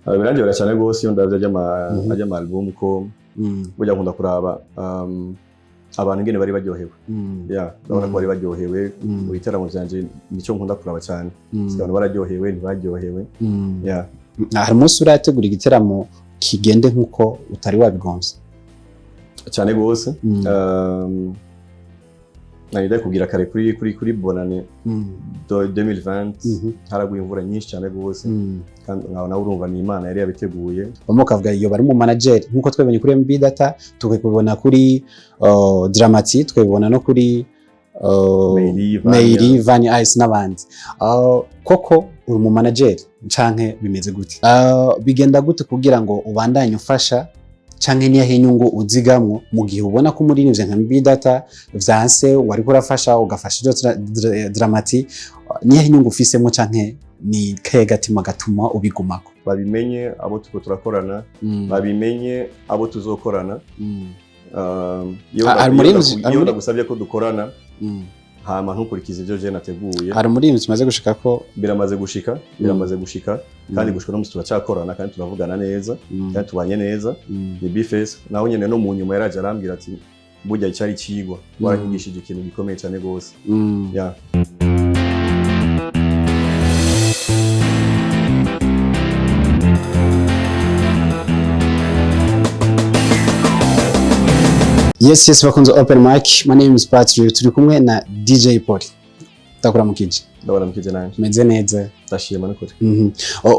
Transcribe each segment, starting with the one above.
Birandyohera cyane rwose iyo ndabye ajya ama album, ko burya nkunda kuraba abantu ingene bari baryohewe. Yeah, ndabona ko bari baryohewe mu bitaramo vyanje. Nico nkunda kuraba cyane. Abantu bararyohewe, ntibaryohewe. Yeah. Hari umunsi urategura igiteramo kigende nk'uko utari wabigonze? Cyane rwose. Nari ndakubwira kare kuri Bonane 2020, haraguye imvura nyinshi cyane rwose, kandi nkaho nawe urumva ni Imana yari yabiteguye. Bamwe bakavuga iyo bari mu manager, nk'uko twabonye kuri MB Data, tukabibona kuri Dramati, tukabibona no kuri Meiri, Vanya. Meiri, Vanya Ice n'abandi. Koko uri mu manager canke bimeze gute? Bigenda gute kugira ngo ubandanye ufasha, canke niyahe inyungu uzigamwo mu gihe ubona ko umuririmbyi nka MB Data vyanse, wariko urafasha, ugafasha ivyo Dramati, niyahe inyungu ufisemo, canke ni kahe gatima gatuma ubigumako? Babimenye abo turiko turakorana, babimenye abo tuzokorana. Iyo Hari iyo ndagusabye ko dukorana, hama ntukurikize ivyo je nateguye. Hari umuririmbyi tumaze gushika ko Biramaze gushika, biramaze gushika, kandi gushika no musi turacyakorana, kandi turavugana neza, kandi tubanye neza. Ni Bface, naho nyene no mu nyuma yaraje arambwira ati: "Burya icyari cigwa, waranyigishije ikintu gikomeye cyane rwose." Yeah. Yes, bakunze Open Mic. My name is Patrick. Turi kumwe na DJ Polly. Ndakuramukije. Ndabona mukije nanje. Meze neza? Ndashima n'ukuri.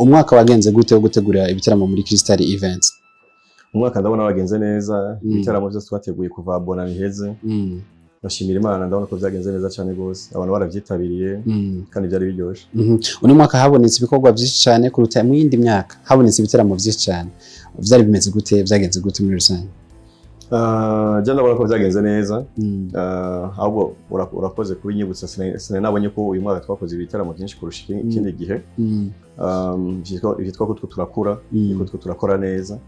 Umwaka wagenze gute wo gutegura ibitaramo muri Crystal Events? Umwaka ndabona wagenze neza. Ibitaramo byose twateguye kuva bona biheze, ndashimira Imana, ndabona ko byagenze neza cyane rwose. Abantu barabyitabiriye, kandi byari biryoshye. Uno mwaka habonetse ibikorwa byinshi cyane kuruta mu yindi myaka. Habonetse ibitaramo byinshi cyane. Vyari bimeze gute? Vyagenze gute muri rusange? Je ndabona ko byagenze neza. Ahubwo urakoze kubinyibutsa. Sinari nabonye ko uyu mwaka twakoze ibitaramo byinshi kurusha ikindi gihe. Vyitwa ko two turakura, niko two turakora neza.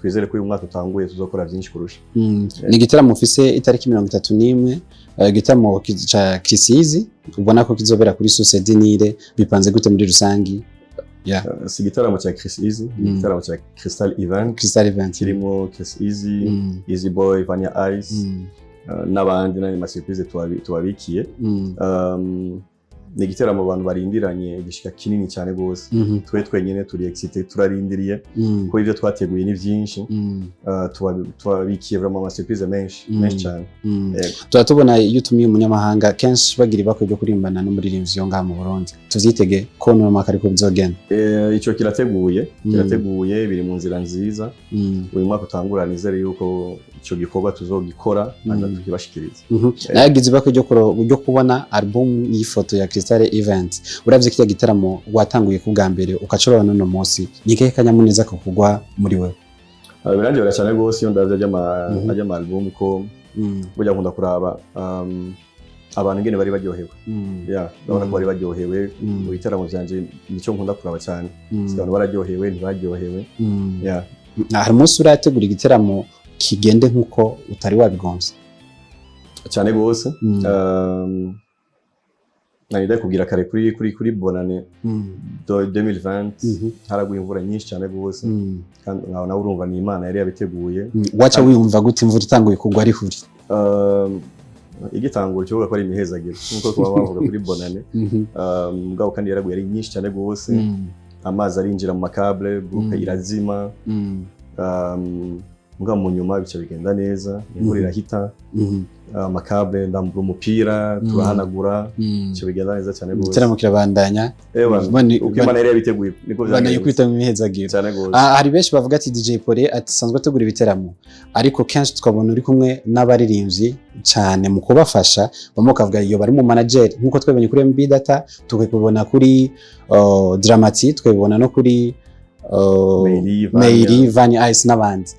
Twizere ko uyu mwaka utanguye tuzokora byinshi kurusha. Ni igitaramo ufise itariki 31, igitaramo ca Chriss Eazy, ubona ko kizobera kuri Source du Nil. Bipanze gute muri rusangi? Yeah. Si igitaramo cya Chris Easy, ni igitaramo cya Crystal Event. Crystal Event. Kirimo Chris Easy, Easy Boy, Vanya Ice, n'abandi n'andi ma surprise tubabikiye. Ni igiteramo abantu barindiranye igishika kinini cyane rwose. Twe twenyine turi excité, turarindiriye, kuko ibyo twateguye ni byinshi. Tubabikiye vraiment ama surprise menshi, menshi cyane. Yego. Tuba tubona iyo utumiye umunyamahanga, kenshi bagira ibakwe ryo kurimbana n'umuririmbyi yo ngaha mu Burundi. Tuvyitege ko n'uno mwaka ariko bizogenda? Ico kirateguye, kirateguye, biri mu nzira nziza. Uyu mwaka utangura, nizere yuko ico gikorwa tuzogikora hanyuma tukibashikiriza. Nayagize ibakwe ryo kubona album y'ifoto ya Crystal Event. Uravye kirya gitaramo watanguye ku bwa mbere, ukacurora n'uno munsi, ni kahe kanyamuneza kakugwa muri wewe? Birandyohera cyane rwose iyo ndabye ajya ama album, ko burya nkunda kuraba abantu ingene bari baryohewe. Yeah, ndabona ko bari baryohewe mu bitaramo vyanje. Nico nkunda kuraba cyane. Abantu bararyohewe, ntibaryohewe. Yeah. Hari umunsi urategura igiteramo kigende nk'uko utari wabigonze? Cyane rwose. Nari ndakubwira kare kuri Bonane 2020, haraguye imvura nyinshi cyane rwose, kandi nkaho nawe urumva ni Imana yari yabiteguye. Waca wiyumva gute imvura itanguye kugwa ari huri? Igitangura kivuga ko ari imihezagiro, nkuko kuba bavuga kuri Bonane. Mugabo kandi yaraguye ari nyinshi cyane rwose, amazi arinjira mu ma câble, groupe irazima. Mugabo mu nyuma bica bigenda neza, imvura irahita, ama câble ndambura umupira, turahanagura, bica bigenda neza cyane rwose. Igitaramo kirabandanya. Ewa, uko Imana yari yabiteguye niko Banaye byagenze. kwita mu mihezagiro. Cyane rwose. Hari benshi bavuga ati DJ Polly asanzwe ategura ibiteramo, ariko kenshi tukabona uri kumwe n'abaririmbyi cyane mu kubafasha. Bamwe bakavuga iyo bari mu manager, nk'uko twabonye kuri MB Data, tukabibona kuri Dramati, tukabibona no kuri Meiri, Vanya. Meiri, Vanya Ice n'abandi.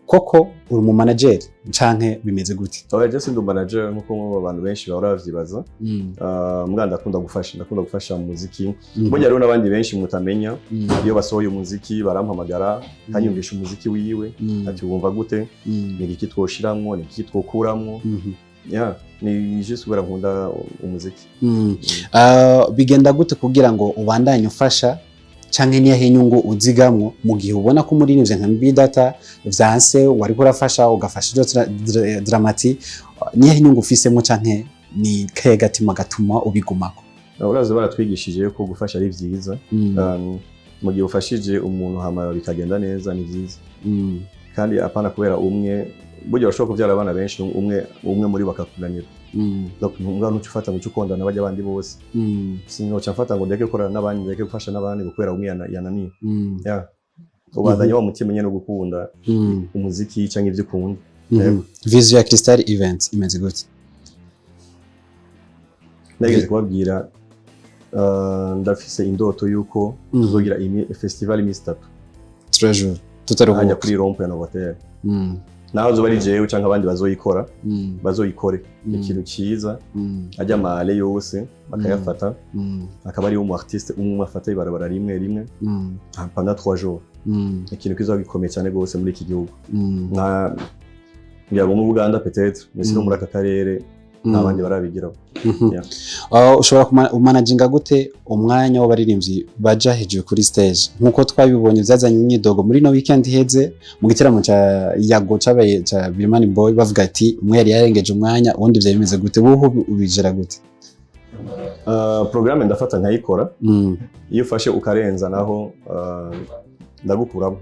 Koko uri mu manager canke bimeze gute? Oya, je sindi manager nkuko abantu benshi bahora bavyibaza. Mbwa ndakunda gufasha, ndakunda gufasha mu muziki. Burya rero n'abandi benshi mutamenya, iyo basohoye umuziki barampamagara, kanyumvisha umuziki wiwe, ati: "Wumva gute? Ni iki twoshiramwo? Ni iki twokuramwo?" Yeah, ni juste kubera nkunda umuziki. Bigenda gute kugira ngo ubandanye ufasha, Canke niyahe inyungu uzigamwo mu gihe ubona ko umuririmbyi nka MB Data vyanse, wariko urafasha, ugafasha ivyo Dramati, niyahe inyungu ufisemo canke ni kahe gatima gatuma ubigumako? Urazi, baratwigishije ko gufasha ari vyiza. Mu gihe ufashije umuntu hama bikagenda neza, ni vyiza. Kandi apana kubera umwe, burya urashobora kubyara abana benshi, umwe umwe muri bo akakunanira. Donc ntumbwa ntuca ufata ngo uce ukondana bajya abandi bose. Sinoca mfata ngo ndeke gukorana n'abandi, ndeke gufasha n'abandi ngo kubera umwe yananiye. Yeah. Ubandanya wa mutima nyene wo gukunda umuziki canke ivyo ukunda. Vision ya Crystal Events imeze gute? Nageze kubabwira, ndafise indoto yuko tuzogira festival imisi 3. 3 jours Hajya tutaruhuka. Kuri rond-point ya Novotel, naho zoba ari jewe canke abandi bazoyikora, bazoyikore. Ikintu ciza, ajya amale yose bakayafata, akaba ariwo umu artiste umwe afata ibarabara rimwe rimwe pendant 3 jours. Ikintu kizoba gikomeye cyane rwose muri iki gihugu, nka ngira ngo mu Buganda peut-être, mais no muri aka karere nta bandi barabigiraho. Yeah. Ushobora umanaginga gute umwanya w'abaririmbyi baja hejuru kuri stage, nkuko twabibonye byazanye imyidogo muri no weekend iheze mu gitaramo ca Yago cabaye ca Birimani Boy, bavuga ati umwe yari yarengeje umwanya ubundi? Vyari bimeze gute? Wowe ubijera gute? Programme ndafata nkayikora. Iyo ufashe ukarenza naho, ndagukuramo.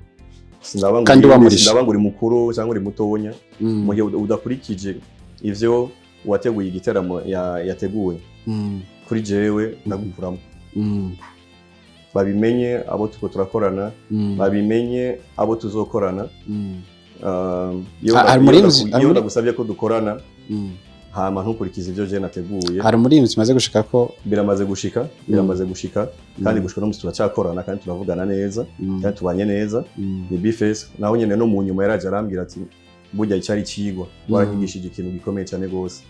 Sindaba ngo Kandi wamurisha. Sindaba ngo uri mukuru cyangwa uri mutonya. Mu gihe udakurikije ivyo uwateguye igiteramo yateguye, kuri jewe ndagukuramo. Babimenye abo tuko turakorana, babimenye abo tuzokorana. Iyo Ah, hari iyo ndagusabye ko dukorana, hama ntukurikize ivyo je nateguye. Hari umuririmbyi tumaze gushika ko Biramaze gushika, biramaze gushika, kandi gushika no musi turacyakorana kandi turavugana neza, kandi tubanye neza. Ni Bface, naho nyene no mu nyuma yaraje arambwira ati: "Burya icyari cigwa, waranyigishije ikintu gikomeye cyane gose."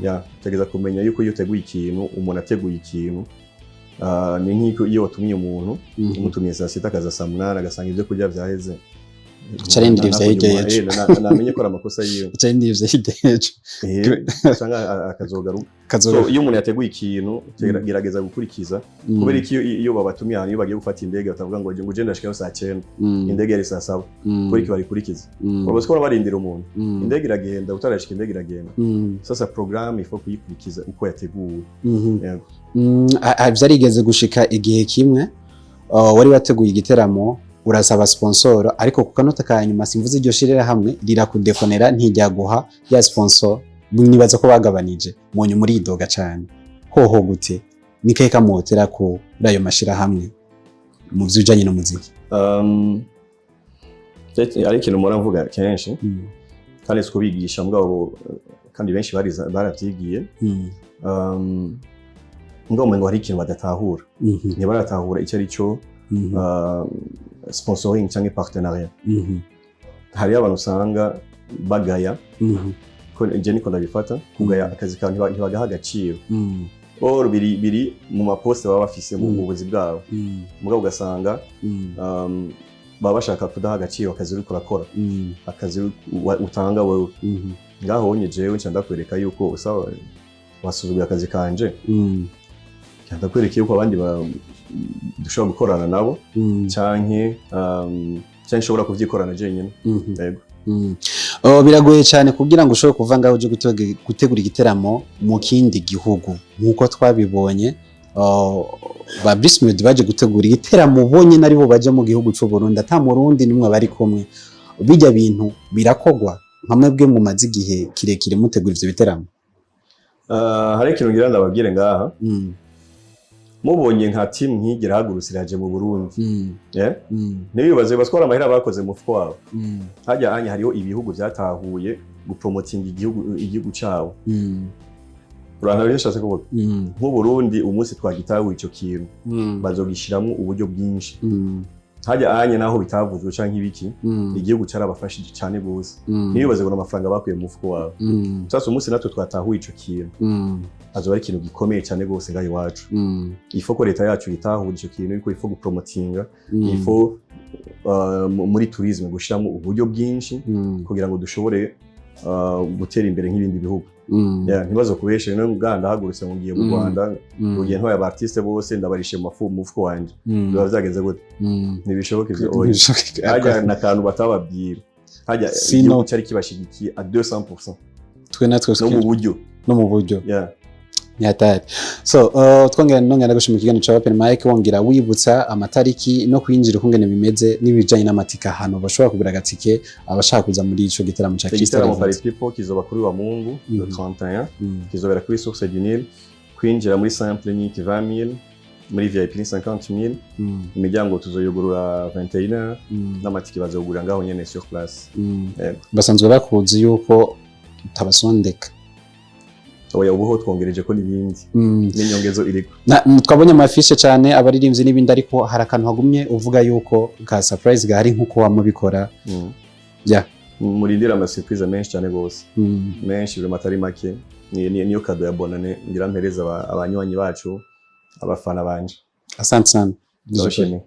Ya, utegeza kumenya yuko iyo uteguye ikintu, umuntu ateguye ikintu, ni nk'iko iyo watumiye umuntu, umutumiye saa 6 akaza saa 8, agasanga ibyo kurya vyaheze. Aca arindira ivya hirya y'ejo. Namenye ko ari amakosa yiwe. Aca arindira ivya hirya y'ejo. Cyangwa akazogaruka. Kazoga. So iyo umuntu yateguye ikintu, gerageza gukurikiza. Kubera iki iyo babatumiye ahantu, iyo bagiye gufata indege, batavuga ngo ugende ndashikayo saa 9, indege yari saa 7? Kubera iki barikurikiza? Urabazi ko barindira umuntu, indege iragenda, utarashika indege iragenda. Sasa programme il faut kuyikurikiza uko yateguwe. Yego. Vyarigeze gushika igihe kimwe, wari wateguye igiteramo, urasaba sponsor, ariko ku kanota ka nyuma, simvuze iryo shirira hamwe, rirakudekonera, ntijyaguha ya sponsor. Nibaza ko bagabanije mu nyuma, uridoga cane. Hoho gute? Ni kahe kamotera kuri ayo mashirahamwe mu vyujanye n'umuziki? Ari ikintu mpora mvuga kenshi, kandi si kubigisha mugabo, kandi benshi baravyigiye. Mugabo umengo hari ikintu badatahura, ntibaratahura icyo ari cyo sponsoring cyangwa partenariat. Hariyo abantu usanga bagaya, ko je niko ndabifata, kugaya akazi kawe, ntibagaha agaciro. Or biri mu ma postes baba bafise mu buzi bwabo, mugabo ugasanga baba bashaka kudaha agaciro akazi uriko urakora, akazi utanga wewe. Ngaho wonye jewe nca ndakwereka yuko usaba wasuzuguye akazi kanje, nca ndakwereka yuko abandi dushobora gukorana nabo, canke nshobora kuvyikorana jenyine. Yego. Oh, biragoye cyane kugira ngo ushobore kuva ngaho uje gutegura igiteramo mu kindi gihugu, nk'uko twabibonye, oh, ba Bruce Melody baje gutegura igiteramo bonyine, aribo baje mu gihugu cy'u Burundi, ata murundi nimwe bari kumwe. Bijya bintu birakogwa nka mwebwe mumaze igihe kirekire mutegura ivyo biteramo? Hari ikintu ngira ndababwire ngaha. Mubonye nka team nk'igira hagurutse iraje mu Burundi, yeah? Ntibibaze batwara amahera bakoze mu mufuko wabo. Hajya hanya hariho ibihugu vyatahuye gupromotinga igihugu cabo. Urantara icyo nshatse kuvuga? Nk'uburundi, umunsi twagitahuye ico kintu, bazogishiramwo uburyo bwinshi. Hajya anye naho bitavuzwe canke ibiki, igihugu carabafashije cane gose. Ntibibaze ngo amafaranga bakuye mu mufuko wabo. Sasa umunsi natwe twatahuye ico kintu, azoba ari ikintu gikomeye cane gose ngaha iwacu. Il faut ko leta yacu itahura ico kintu yuko il faut gupromotinga, il faut muri tourisme gushiramo uburyo bwinshi kugira ngo dushobore gutera imbere nk'ibindi bihugu. Yeah, ntibazo kubeshe no Uganda hagurutse ngo ngiye mu Rwanda, ugiye ntwaye aba artiste bose, ndabarishe mu mafu mu mufuko wanje, biba byagenze gute? Ntibishoboka ivyo, oya. Hajya n'akantu batababwira hajya, igihugu cyari kibashigikiye à 200%. Twe natwe No mu buryo. No mu buryo. Yeah. Ni hatari. So twongera nongera gushima ikiganiro ca Open Mic, wongera wibutsa amatariki no kwinjira ukungene bimeze n'ibijanye n'amatike, ahantu bashobora kugura agatike abashaka kuza muri ico gitaramo ca Crystal Igitaramo Event. Party People kizoba kuri wa Mungu le 31, kizobera kuri Source du Nil. Kwinjira muri simple ni 20 000, muri VIP ni 50 000. Imiryango tuzoyugurura 21h, n'amatike bazogura ngaho nyene sur place. Yego. Basanzwe bakuzi yuko utabasondeka. Oya, ubu ho twongereje ko n'ibindi, n'inyongezo iriko. Twabonye ama affiches cyane, abaririmbyi n'ibindi, ariko hari akantu hagumye uvuga yuko ka surprise gahari nk'uko wamubikora. Yeah. Murindire ama surprise menshi cyane gose, menshi vraiment, atari make. Niyo cadeau ya bonane ngira mpereza abanywanyi bacu, abafana banje. Asante sana. Ndabashimiye.